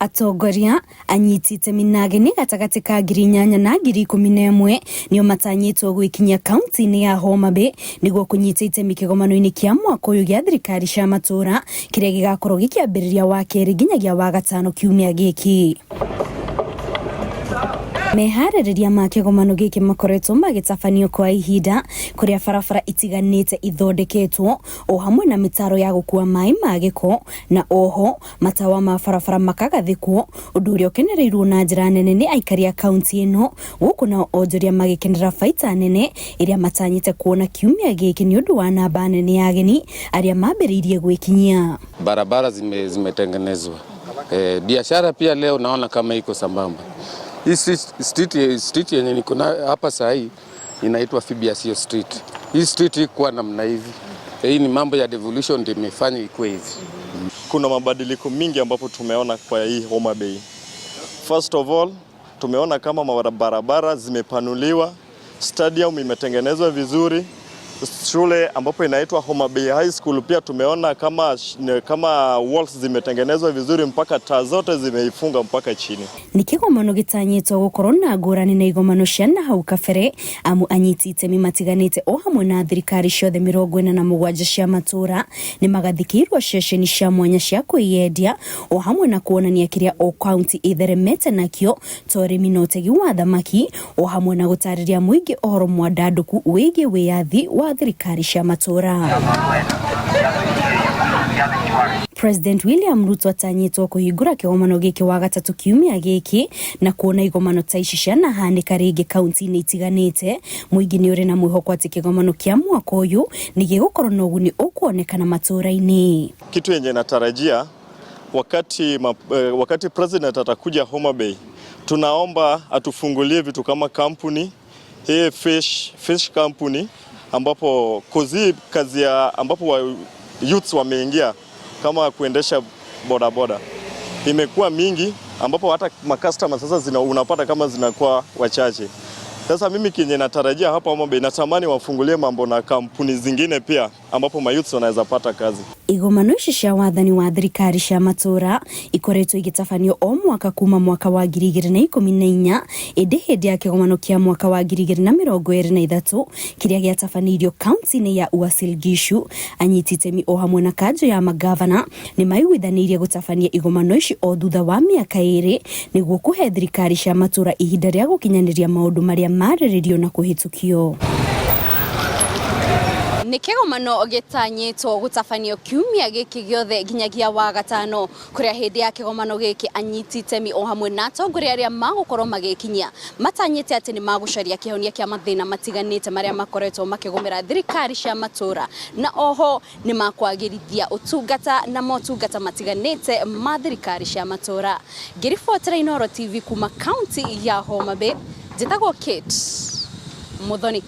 Atongoria, anyiti itemi na ageni gatagatĩ ka 8,000 na 11,000 nĩo matanyĩtwo gwĩkinyia kaunti-inĩ ya Homa Bay nĩguo kũnyita itemi kĩgomano-inĩ kĩa mwaka ũyũ gĩa thirikari cia matũũra kĩrĩa gĩgakorwo gĩkĩambĩrĩria Wakerĩ nginyagia Wagatano kiumia gĩkĩ. Meharĩrĩria ma kĩgomano gĩkĩ makoretwo magĩtabanio kwa ihinda kũrĩa barabara itiganĩte ithondeketwo o hamwe na mĩtaro ya gũkua maĩ ma gĩko na oho matawa ma barabara makagathĩkwo, ũndũ ũrĩa ũkenereirwo na njĩra nene nĩ aikari a kaunti ĩno, gũkũ nao onjoria magĩkenera baita nene ĩrĩa matanyĩte kuona kiumia gĩkĩ nĩ ũndũ wa namba nene ya ageni arĩa mambĩrĩirie gwĩkinyia. Barabara zimetengenezwa. Biashara pia leo naona kama iko sambamba. Hii street yenye niko na hapa saa hii inaitwa Phoebe Street. Hii street ikuwa namna hivi. Hii ni mambo ya devolution ndio imefanya ikuwe hivi. Kuna mabadiliko mingi ambapo tumeona kwa hii Homa Bay. First of all, tumeona kama barabara zimepanuliwa, stadium imetengenezwa vizuri, shule ambapo inaitwa Homa Bay High School pia tumeona kama walls zimetengenezwa vizuri mpaka taa zote zimeifunga mpaka chini. Nĩ kĩgomano gĩtanyĩtwo gũkorwo na ngũrani na igomano cia na hau kabere amu anyiti itemi matiganĩte o hamwe na thirikari ciothe 47 cia matũũra nĩ magathĩkĩirwo ceceni cia mwanya cia kwĩyendia o hamwe na kuonania kĩrĩa o kaunti ĩtheremete nakĩo ta ũrĩmi na ũtegi wa thamaki o hamwe na gũtarĩria mũingĩ ũhoro mwandandũku wĩgiĩ wĩyathi wa thirikari cia matũũra. President William Ruto atanyĩtwo kũhingũra kĩgomano gĩkĩ Wagatatu kiumia gĩkĩ na kuona igomano ta ici cianahanĩka rĩngĩ kaunti-inĩ itiganĩte, mũingĩ nĩ ũrĩ na mwĩhoko atĩ kĩgomano kĩa mwaka ũyũ nĩ gĩgũkorwo na ũguni ũkuonekana matũũra-inĩ. Kitu yenye natarajia wakati president atakuja Homa Bay, tunaomba atufungulie vitu kama kampuni hii fish company ambapo kozi kazi ya ambapo wa youths wameingia kama kuendesha bodaboda imekuwa mingi, ambapo hata macustomer sasa unapata kama zinakuwa wachache. Sasa mimi kenye natarajia hapa Homa Bay, natamani wafungulie mambo na kampuni zingine pia ambapo mayouths wanaweza pata kazi. Igomano ici cia wathani wa thirikari cia matũũra ikoretwo igĩtabanio o mwaka kuma mwaka wa 2014, ĩndĩ hĩndĩ ya kĩgomano kĩa mwaka wa 2023 kĩrĩa gĩatabanĩirio kaunti-inĩ ya Uasin Gishu, anyiti itemi o hamwe na kanjũ ya magavana nĩ maiguithanĩirie gũtabania igomano ici o thutha wa mĩaka 2 nĩguo kũhe thirikari cia matũũra ihinda rĩa gũkinyanĩria maũndũ marĩa marĩrĩrio na kũhĩtũkio. Nĩ kĩgomano gĩtanyĩtwo gũtabanio kiumia gĩkĩ gĩothe nginyagia Wagatano, kũrĩa hĩndĩ ya kĩgomano gĩkĩ anyiti itemi o hamwe na atongoria arĩa magũkorwo magĩkinyia matanyĩte atĩ nĩ magũcaria kĩhonia kĩa mathĩna matiganĩte marĩa makoretwo makĩgũmĩra thirikari cia matũũra, na oho nĩ makwagĩrithia ũtungata na motungata matiganĩte ma thirikari cia matũũra. Ngĩribotera Inooro TV kuma kaunti ya Homa Bay, njĩtagwo Kate Muthoni.